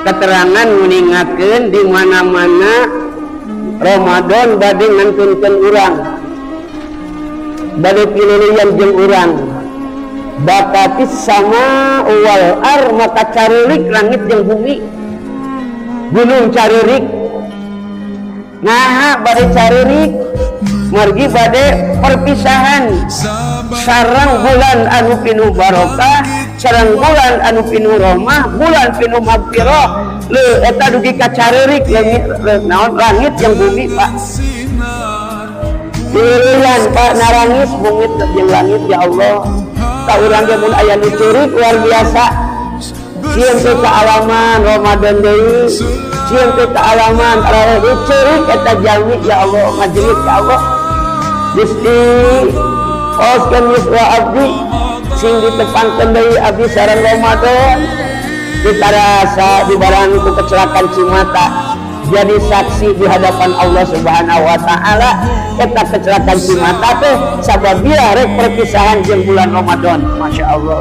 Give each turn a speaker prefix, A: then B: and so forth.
A: Keterangan nguningakeun di mana-mana Ramadan bade ngantunkeun urang, bade piluluyan jeung urang. Bakatis sama wal ar, maka carurik langit jeung bumi, gunung carurik. Nah, bade carurik margi bade perpisahan sareng bulan anu pinuh barokah, sareng bulan anu pinuh rahmah, bulan pinuh magfirah. Leuh eta dugi ka carurik leungit naon langit jeung bumi, Pak. Pilihan, Pak, narangis bumi jeung langit. Ya Allah, tak urang ge mun aya nu ceurik luar biasa, sieun teu kaalaman Ramadan deui, sieun teu kaalaman tarawih, ceurik eta jalmi. Ya Allah, ngajerit ka Allah, "Gusti, oskeun yuswa abdi, sing ditepangkeun deui abdi sareng Ramadan." Ditarasa dibarang ku kecelakaan Cimata, jadi saksi di hadapan Allah Subhanahu wa Taala. Eta kecelakaan Cimata teh sababia rek perpisahan jeung bulan Ramadan. Masya Allah.